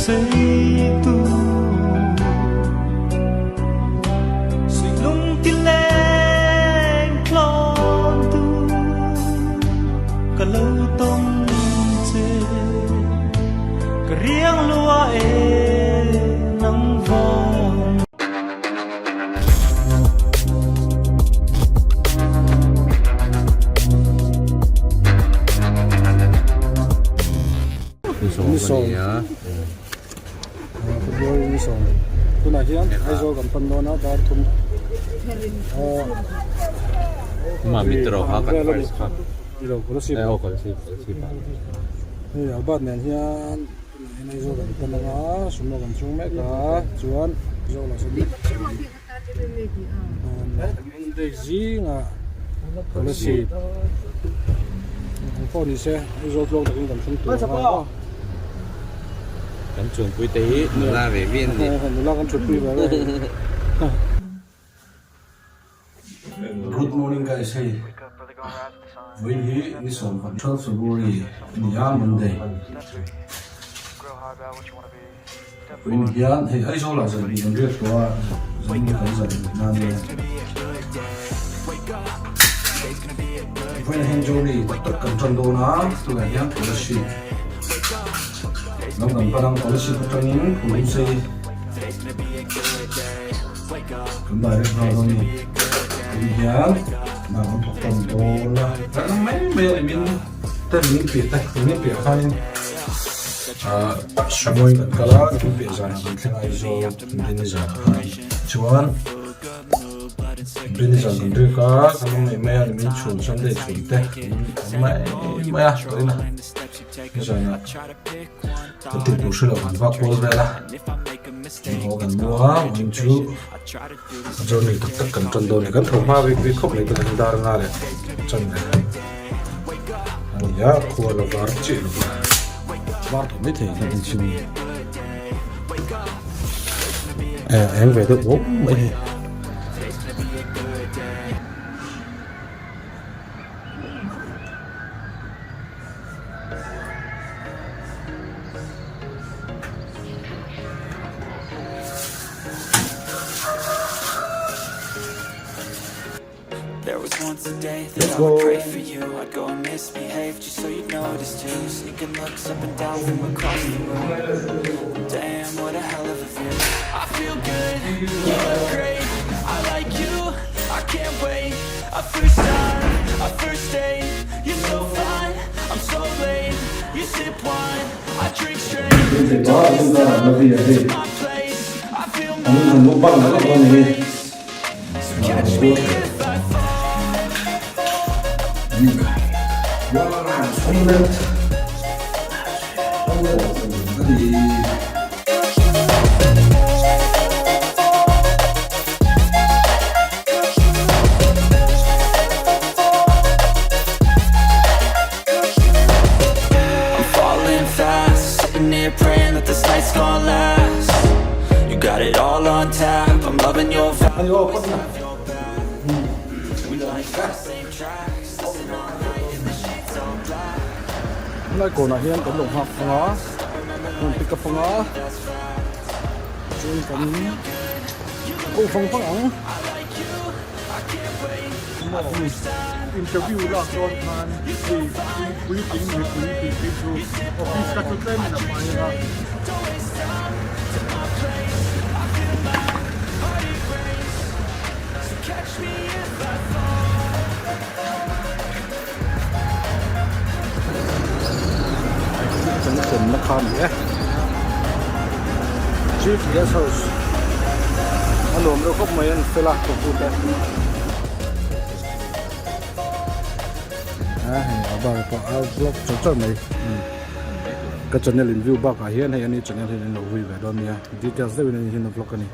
Seitu Suihlung ti leng tlawn tu Ka lo tawng che Ka riang lua e nang vang. Ni sawm February ni sawm tunah hian Aizawl kan pan dawn a dar thum hei Albert nen hian Aizawl kan pan anga sumo kan chhung mek a chuan Aizawl ah sawn Monday zingah Kolasib ang pawh ni se Aizawl tluang takin kan thleng tur a Kan chuanpui te hi nula ve ve an ni. Nula kan thutpui ve ve. Good morning guys hei vawiin hi ni sawm 12 February a ni a Monday. Vawiin hian hei Aizawl ah zan hnih kan riak tawh a, zan hi kan zan hnih na ania. Vawiin ah hian journey tak tak kan tan dawn a, tunah hian Kolasib lam kan pan ang, Kolasib atangin Khulungsei kan direct nghal dawn a ni. Vawiin hian hna kan thawk tan dawn a, kan awm mai mai a ni min ten min piah te, min piah khanin. Samuai kan kal a, kan piah zanah kan thleng Aizawl Rini zanah khan chuan Rini zan kan riak a, kan awm mai mai a nimin chhun Sunday chhun te kan awm mai mai a tawhin a ni zanah kan tih tur hre lo kan vak kual vel a, kan haw kan mu a vawiin chu journey tak tak kan tan dawn a ni kan tho hma bik bik khawp mai tawhin dar nga leh chan ve. A ni a, khua la var chiah lo va, var tawh maithei hian in chhim eng ve deuh bawk mai hi. Let's go. An mukbang na lawk dawn a ni. Helai kawnah hian kan lo nghak ang a, kan pick up ang a, chuan kan ko vang vang ang. Interview lak dawn khan hei puitling mipui tih phei chu office kha chu tlem in a hmai ang a. Kan thlenna kha a ni e. Chief Guest House a nuam reuh khawp mai a ni fel a thawktute. A hei a bar pawh a vlog char char mai ka channel in view bakah hian hei ani channel hian an lo vui ve dawn nia details deuhin ani hian a vlog a ni.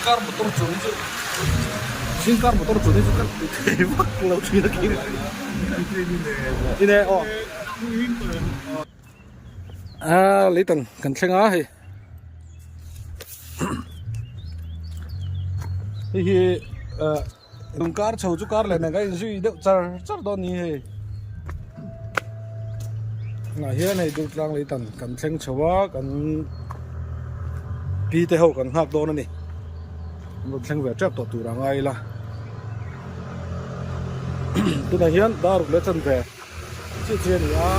Zingkar motor chuan hi chu zingkar motor chuan hi chu ka ti thei vak lo thin a khi ine aw a leitan kan thleng a hei hei hi ah Lungkar chho chu kar leh nen kan inzui deuh char char dawn ni hei. Tunah hian hei Durtlang lei tan kan thleng chho a kan pi te ho kan nghak dawn a ni. An rawn thleng ve tep tawh tur a ngai ila. Tunah hian dar ruk leh chanve chiah chiah a ni a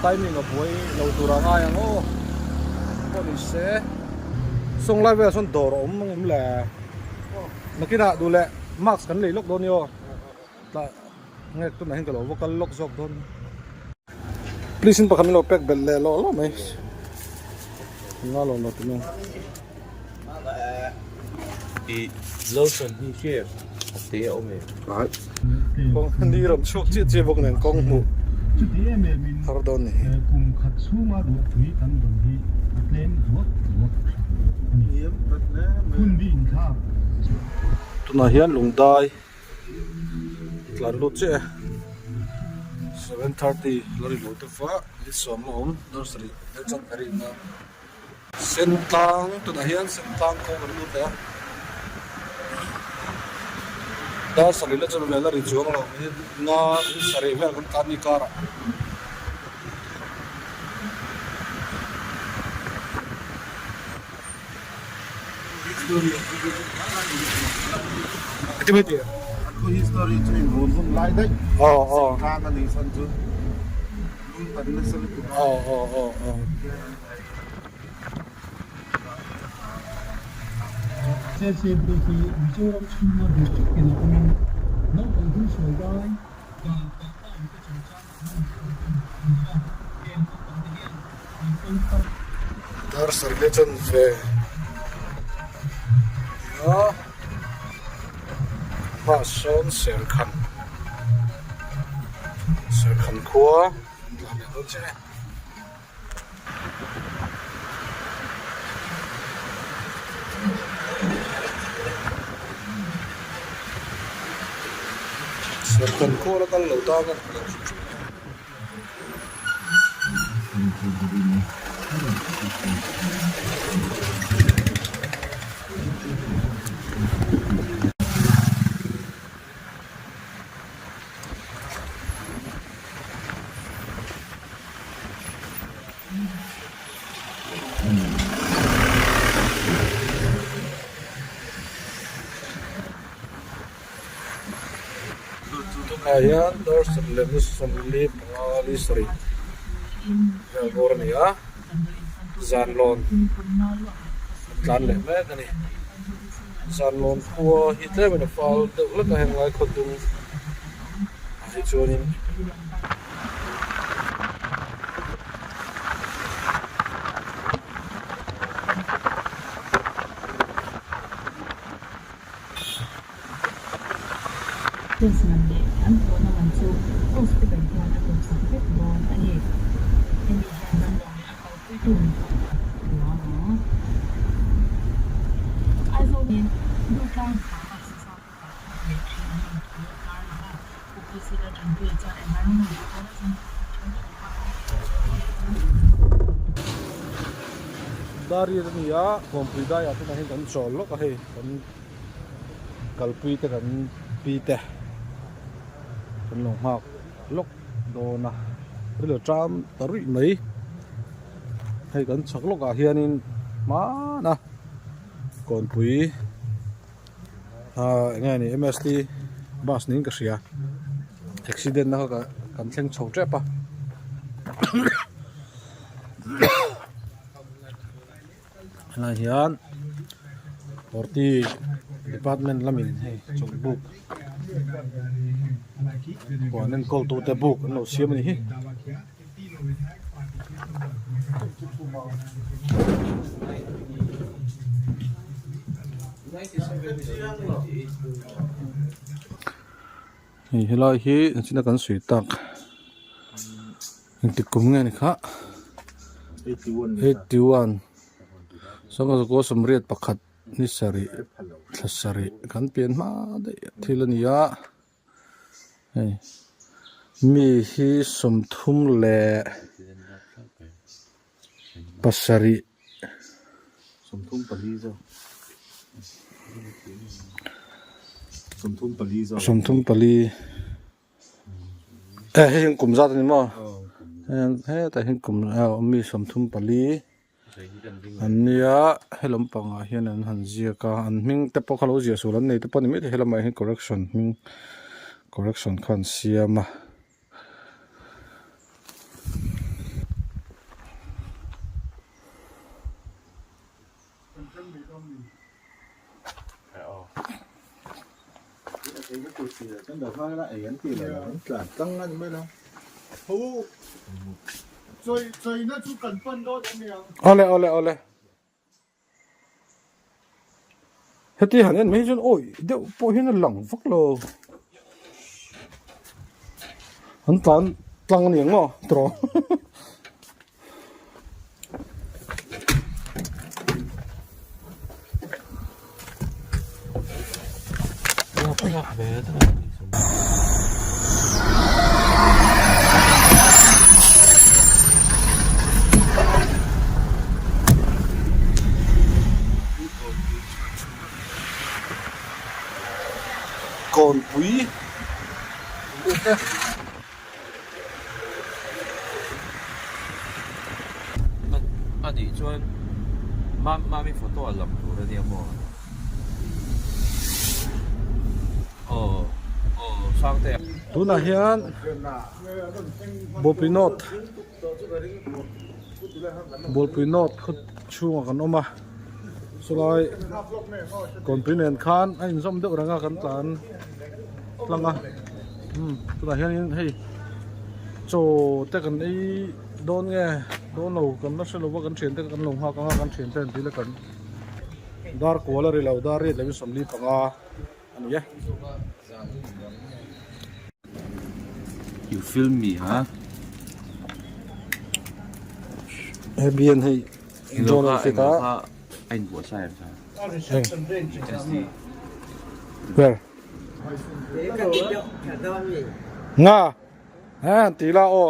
timing a buai lo tur a ngai ang aw pawh ni se sawng lai velah sawn dawr a awm ang em le nakinah duh leh mask kan lei lawk dawn ni aw tah nge tunah hian ka lo va kal lawk zawk dawn please in pakhat min lo pek belh leh lawh lawh mai nga lo lo tih mai. I lotion hi hriat a te a awm em? Kawng ni rawn chhuak chiah chiah bawk nen kawng hmuh har dawn ni hi. Kum khat chhunga ruahpui kan dawn hi a tlem duak duak thin a ni. Hun bi inthlak. Tunah hian lungdai tlan lut chiah e. 7:30 la ri lo te va ni sawm la awm dar sarih deuh chang ka rin a. Sentlang tunah hian Sentlang kawng kan lut leh a dar sarih la chuan vel a ri chuang lo nga sarih vel kan tan ni karah. Serchhip pawh hi Mizoram chhunga district tinah awmin naupang hun sawi dai dan kalta ang te chungchang a hman duh ang hmuh a ni a, heng naupang te hian an kawng thar. Dar sarih leh chanve a hma sawn Serkhan Serkhan khua an tlan leh dawn chiah e. Serkhan khawl a kal lo tan a. Tunah hian dar 45 li sarih vel bawr a ni a, zanlawn an tlan leh mek a ni. Zanlawn khua hi tlemin a fal deuh hlek a henglai khaw dung ah hi chuanin. Test man leh an thawhna man chu hospital hian a tumsak vek dawn a ni. Hemi hian damlo leh a kalpuitu min thawhna ruang ang. Aizawl in Durtlang khama sisa Dar riat a ni a Kawnpui daiah tunah hian kan chawl lawk a hei kan kalpui te kan pi te kan lo nghak lawk dawn a ril a ṭam ta ruih mai hei kan chhak lawkah hianin hmana Kawnpui. Eng nge ni M_S_T bus niin ka hria accident na kha kan thleng chho tep a helai hian horti department lamin hei chawlh buk huan enkawl tute buk an lo siam a ni hi. Hei helai hi engtin a kan sawi tak engtik kum nge ni kha 81. 1981 ni sarih thla sarih kan pian hma daih thil a ni a hei mi hi 37. 34 eh hei hian kum zat a ni maw hetah hian kum mi 34 an nia he lampangah hian an han ziak a an hming te pawh kha lo ziah sual an nei te pawh a ni maithei helamah hian correction hming correction kha an siam a. Awle awle awle heti han en mai chuan awi deuh pawh hian a lang vak lo an tlan tlang a ni ang maw tawh. Kawnpui A nih chuan Mami photo a lam tur a nia maw? Aw aw Sangtea. Tunah hian Bawlpui North Bawlpui North khaw chhungah kan awm a chulai kawnpui nen khan a inzawm deuh reng a kan tlan tlang a umm tunah hianin hei chaw te kan ei dawn nge dawn lo kan la hre lo va kan thian te kan lo nghak ang a kan thian te an tih la kan dar kual a ri lo dar riat leh 45 a ni e. You film me ha? He bian hei drone an fit a. A inbuatsaih em kha? Where? Nga ha ti la aw.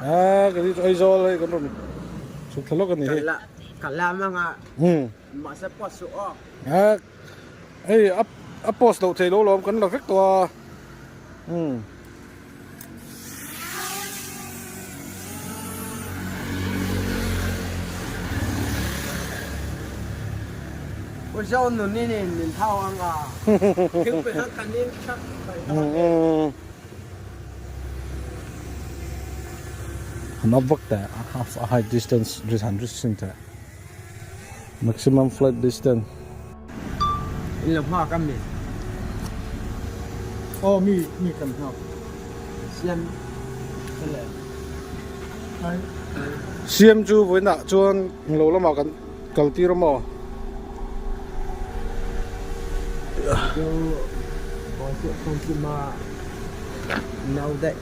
Ha ka ni chu Aizawl hei kan rawn chhuk thla lawk a ni hei. Hmm. Ha hei a a post loh thei lo lawm kan la vek tawh a. Hmm. An up vak teh a height distance han ri sin teh maximum flight distance. In lo nghak a mi? Aw mi mi kan nghak. Siam ka le. Siam chu vawiinah chuan lo lamah kan kal tir a maw?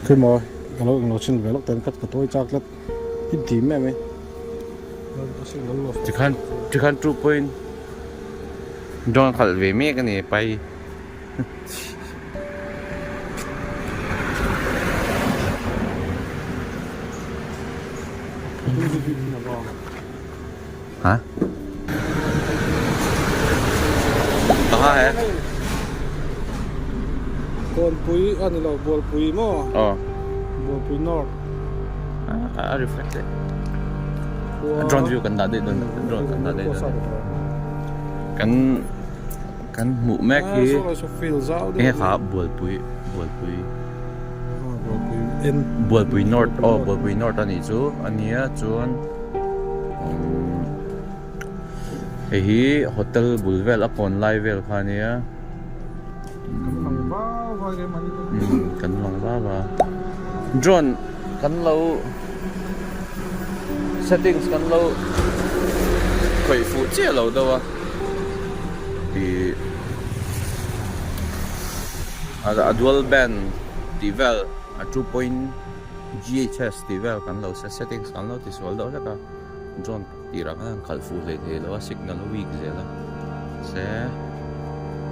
Khi maw ka lo englo chin ve lawk ten ka tawi chak tlat i dim em mai. Tikhan tikhan two point drone khalh ve mek a ni pai. Hả? Có hả? Kawnpui a ni lo Bualpui maw? Aw. Bualpui North. A reflect leh. Drone view kan dah daih dawn drone kan dah daih dawn. Kan kan hmuh mek hi enge kha Bualpui Bualpui Bualpui North aw Bualpui North a nih chu a nia chuan hei hi hotel bul vel a kawn lai vel kha a nia kan lang va va drone kan lo settings kan lo khawih fuh chiah lo deuh a ih a dual band tih vel a 2.ghs tih vel kan lo settings kan lo tisual deuh hlek a. Drone tirah khan an khalh fuh hlei thei lo a signal a weak zel a se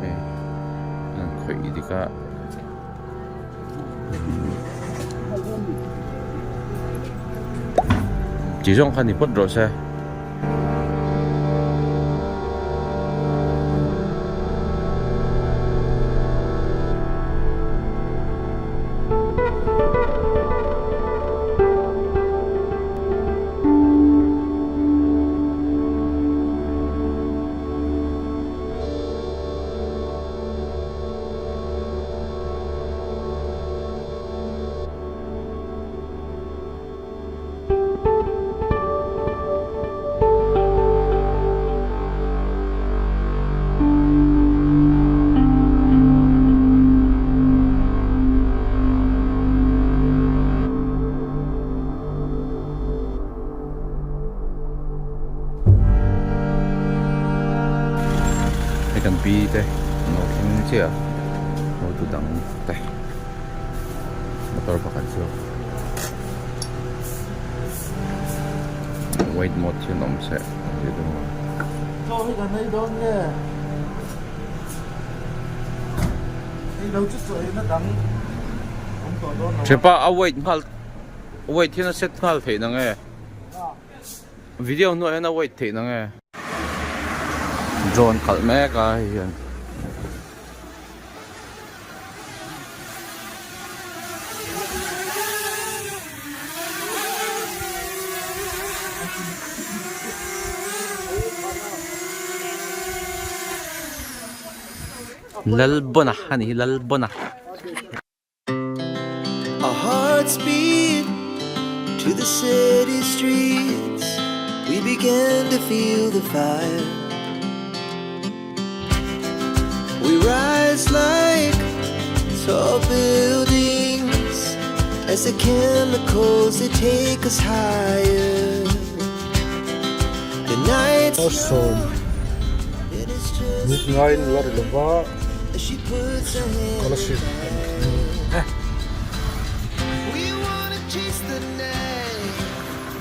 hei an khawih dik a. Chi zawng kha ni phawt rawh se. Hei kan pi te an lo thleng chiah a hotu dang te motor pakhat chu white mode hian awm se an ti dawn a. Chaw hi kan ei dawn nge? Ei lo chu chaw eina dang awm tawh dawn lo a. Thianpa a white nghal white hian a set nghal theih na nge? Video hnuaiah hian a wait theih na nge? Drone khalh mek a hei hian. Lalbawna a nih hi Lalbawna. Our hearts beat to the city streets We began to feel the fire We rise like tall buildings As the chemicals they take us higher The night's young and it's just Ngai As she puts her hand scholarship kan thleng e. We wanna chase the night,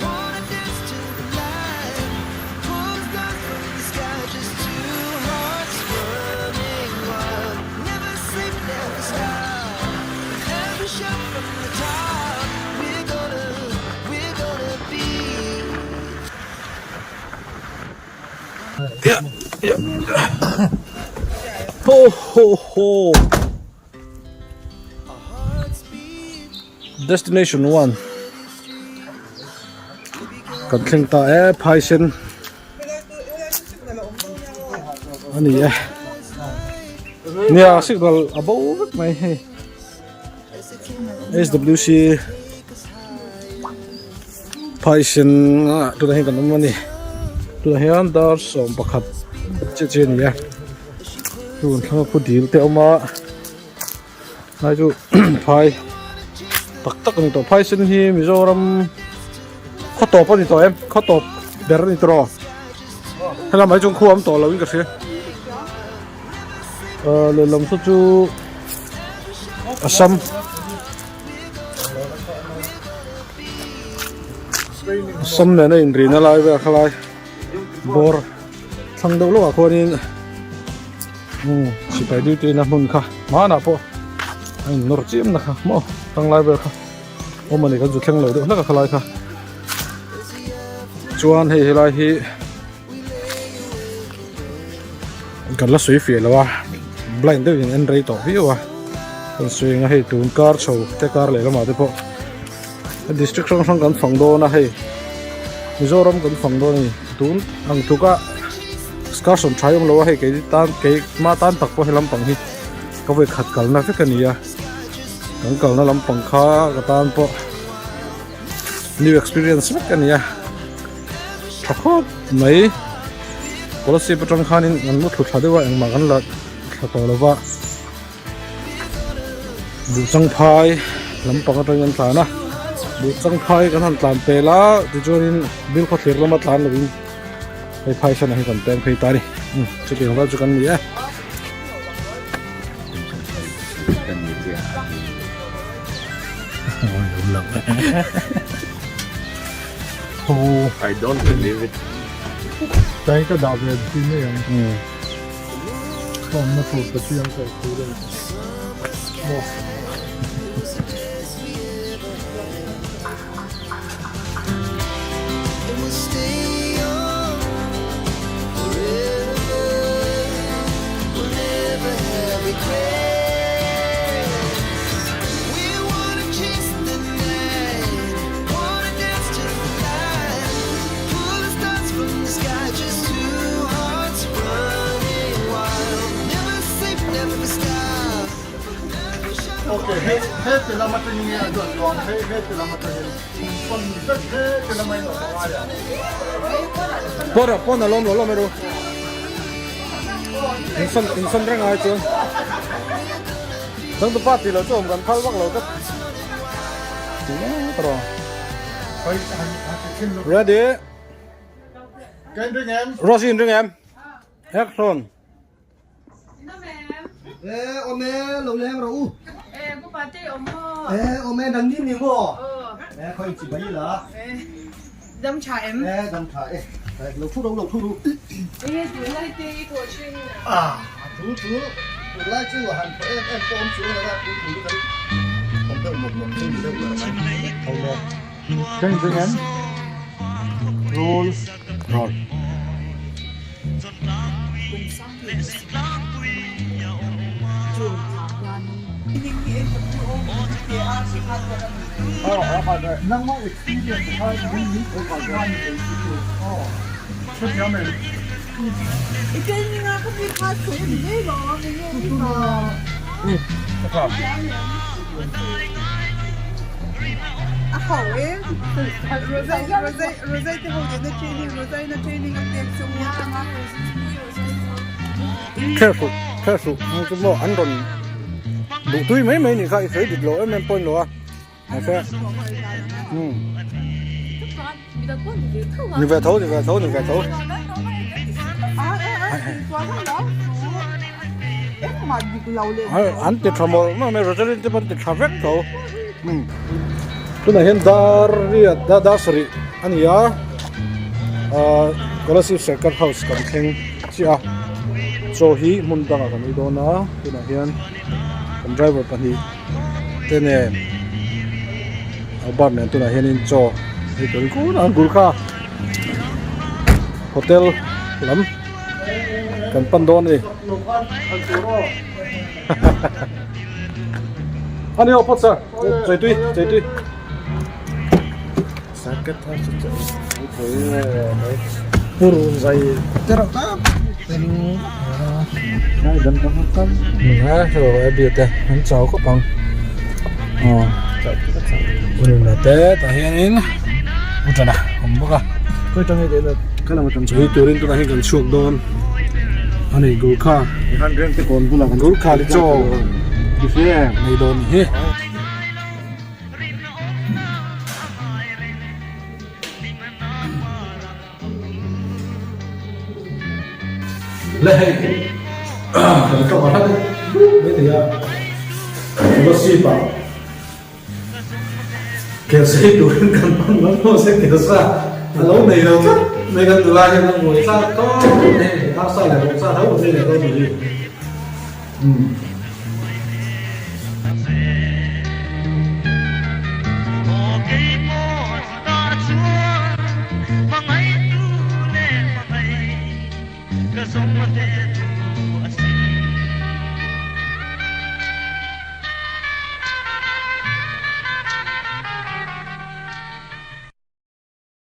wanna dance to the light, pull the stars from the sky, just two hearts running wild. Never sleep, never stop. Every shot from the top, we're gonna, we're gonna be. Ho ho ho Destination 1 Kan thleng ta e phaisen a ni e Nia signal a bo vek mai hei SWC Phaisen ah tunah hian kan awm a ni tunah hian dar 11 chiah chiah a ni a tun thlang a khu dil te a awm a tlai chu phai tak tak a ni tawh phaisen hi Mizoram khaw tawp a ni tawh em khaw tawp ber a ni tawh helai mai chuan khua awm tawh lo in ka hria ah lehlam saw chu Assam. Sam nen a inrina lai vel kha lai bawr thlang deuh lawkah khuanin umm sipai duty na hmun kha hmanah pawh a innawr chiam na kha maw thlang lai vel kha awm a ni kan zu thleng lo deuh hlek a khalai kha chuan hei helai hi kan la sawi fiah lo a blind deuh in en rei tawh viau a kan sawi ang a hei tun kar chho te kar leh lamah te pawh district hrang hrang kan fang dawn a hei Mizoram kan fang dawn a ni tun ang tluka excursion tha awm lo a hei kei tan kei hma tan tak pawh he lampang hi ka vawi khat kalna vek a ni a kan kalna lampang kha ka tan pawh new experience vek a ni a. Tha khawp mai Kolasib atang khanin an mu thlu thla deuh a engmah kan la thla tawh lo va Buhchangphai lampang atangin an tlan a Buhchangphai kan han tlan pel a tichuanin Bilkhawthlir lama tlan lovin hei phai hranah hi kan peng phei ta a ni chutiang vel chu kan ni e. tho. I don't believe it. Tain ka dah ve ti mai ang. Ka awmna tur Pathian ka tur a ni. Maw. Okay, he he ti lam atangin nge a duan luang he he ti lam atangin pawn vek he ti lam a in awm angai a. Pawna pawna lawm lo lawm erawh in sawn in sawn reng ai chuan changtupa tih loh chu awm kan phal vak lo tlat Ready Rosie in ring em Action E ome lo leng ro u. E bu pa te omo. E ome nang ni ni mo. E khoi chi bai la. E dam tha em. E dam tha e. Lo thu ro lo thu ro. E tu lai te i tho chin. Ah tu tu tu lai chu han tho em em pom chu la tu tu kan om deuh mom mom chu deuh la mai. Ome. Can you bring em? Roll. Roll. Nangmah experience kha Kherhruh kherhruh hmang chu maw an rawn duh tui mai mai nih kha i sawi dik lo em em pawhin lo a mahse umm ni ve tho ni ve tho ni ve tho. An ti tha mawlh mawlh mai Rosalyn te pawh an ti tha vek tho umm tunah hian dar riat dar sarih a ni a ahh Kolasib Circuit House kan thleng chiah a chaw hi hmun dangah kan ei dawn a tunah hian kan driver pahnih te nen Albert nen tunah hianin chaw ei turin kût a Gurkha hotel lam kan pan dawn a ni a ni aw phawt sir chaitui chaitui. Purun zai te reuh tak ten te an chau khawp ang purun te tah hianin utana awm bawk a chei turin tunah hian kan chhuak dawn a ni Gurkha Gurkha te chaw nei dawn hi. Le hei kan cover hlat mai thei a Kolasib ah Kelsei turin kan pan mai maw se Kelsa a lo nei lo tlat mai kan nula hian a ngawi tlat tawp mai hei arsa leh vawksa tho an nei leh dawn a ni.